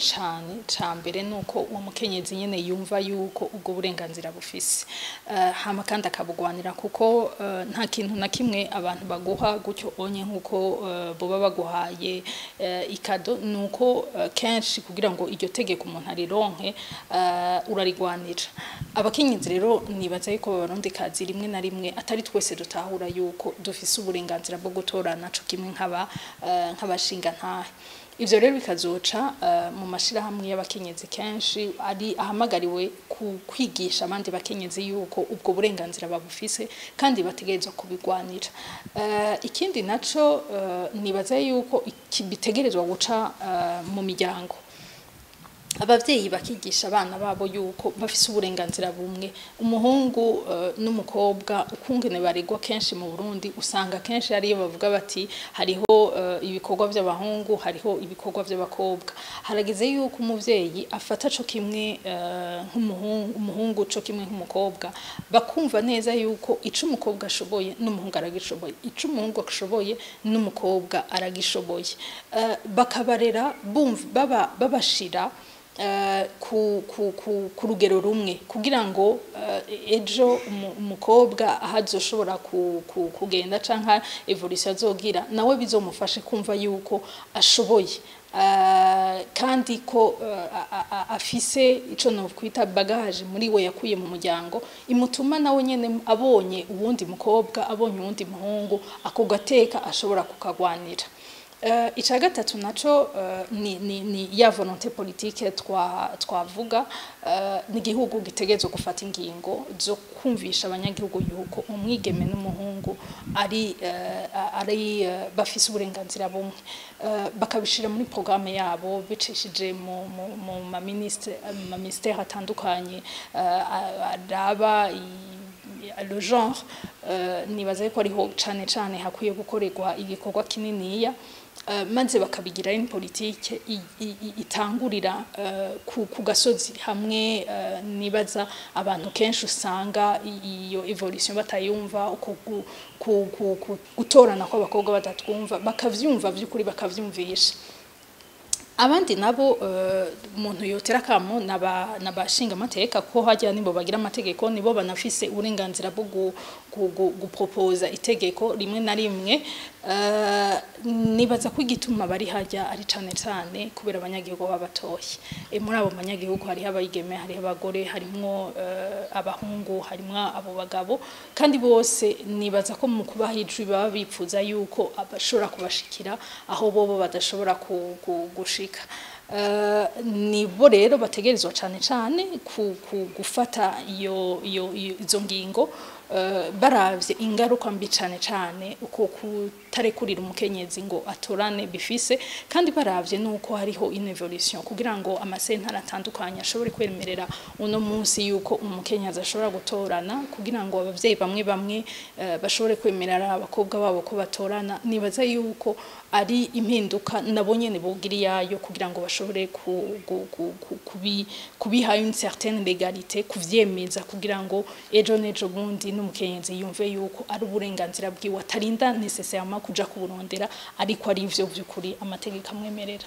cane ca mbere nuko uwo mukenyezi nyene yumva yuko ubwo burenganzira bufise, hama kandi akabugwanira, kuko nta kintu na kimwe abantu baguha gutyo onye nkuko boba baguhaye i cadeau. Nuko kenshi kugira ngo iryo tegeko umuntu arironke, urarigwanira. Abakenyezi rero nibaza yuko abarundikazi rimwe na rimwe atari twese dutahura yuko dufise uburenganzira bwo gutorana co kimwe nk'abashinga ntahe. Ivyo rero bikazoca mu mashirahamwe y'abakenyezi kenshi ari ahamagariwe ku kwigisha abandi bakenyezi yuko ubwo burenganzira babufise kandi bategerezwa kubigwanira. Ikindi naco, nibaza yuko bitegerezwa guca mu miryango, abavyeyi bakigisha abana babo yuko bafise uburenganzira bumwe, umuhungu n'umukobwa. Ukungene baregwa kenshi mu Burundi, usanga kenshi ariyo bavuga bati hariho ibikorwa vy'abahungu, hariho ibikorwa vy'abakobwa. Harageze yuko umuvyeyi afata co kimwe nk'umuhungu, umuhungu co kimwe nk'umukobwa, bakumva neza yuko ico umukobwa ashoboye n'umuhungu aragishoboye, ico umuhungu ashoboye n'umukobwa aragishoboye. Bakabarera bumva baba babashira ku rugero rumwe, kugira ngo ejo umukobwa aho azoshobora kugenda canke évolution azogira, nawe bizomufashe kumva yuko ashoboye, kandi ko afise ico nokwita bagage muri we yakuye mu muryango, imutuma nawe nyene abonye uwundi mukobwa, abonye uwundi muhungu, ako gateka ashobora kukagwanira. Ica gatatu naco ni ya volonté politique twavuga. Ni igihugu gitegerezwa gufata ingingo zo kumvisha abanyagihugu yuko umwigeme n'umuhungu ari bafise uburenganzira bumwe, bakabishira muri programme yabo bicishije mu ma ministre, ma ministère atandukanye araba le genre. Nibaza yuko ariho cane cane hakwiye gukorerwa igikorwa kininiya, maze bakabigira une politique itangurira ku gasozi hamwe. Nibaza abantu kenshi usanga iyo évolution batayumva, uko gutorana kw'abakobwa batatwumva, bakavyumva vy'ukuri, bakavyumvisha abandi nabo. Umuntu yotera akamo nabashinga amateka, ko hajya nibo bagira amategeko, nibo banafise uburenganzira bwo gupropoza itegeko rimwe na rimwe. Nibaza ko igituma bari hajya ari cane cane kubera abanyagihugu babatoye. Muri abo banyagihugu hariho abayigeme, hariho abagore, harimwo abahungu, harimwo abo bagabo, kandi bose nibaza ko mu kubaha ijwi baba bipfuza yuko abashobora kubashikira aho bobo badashobora gushika. Nibo rero bategerezwa cane cane gufata izo ngingo, baravye ingaruka mbi cane cane uko kutarekurira umukenyezi ngo atorane bifise, kandi baravye nuko hariho une évolution kugira ngo amasentare atandukanye ashobore kwemerera uno munsi yuko umukenyezi ashobora gutorana, kugira ngo abavyeyi bamwe bamwe bashobore kwemerera abakobwa babo ko batorana. Nibaza yuko ari impinduka nabo nyene bogira iyayo kugira ngo bashobore kubiha une certaine légalité, kuvyemeza, kugira ngo ejo n'ejo bundi n'umukenyezi yumve yuko ari uburenganzira bwiwe, atarinda nécessairement kuja kuburondera, ariko ari ivyo vy'ukuri amategeko amwemerera.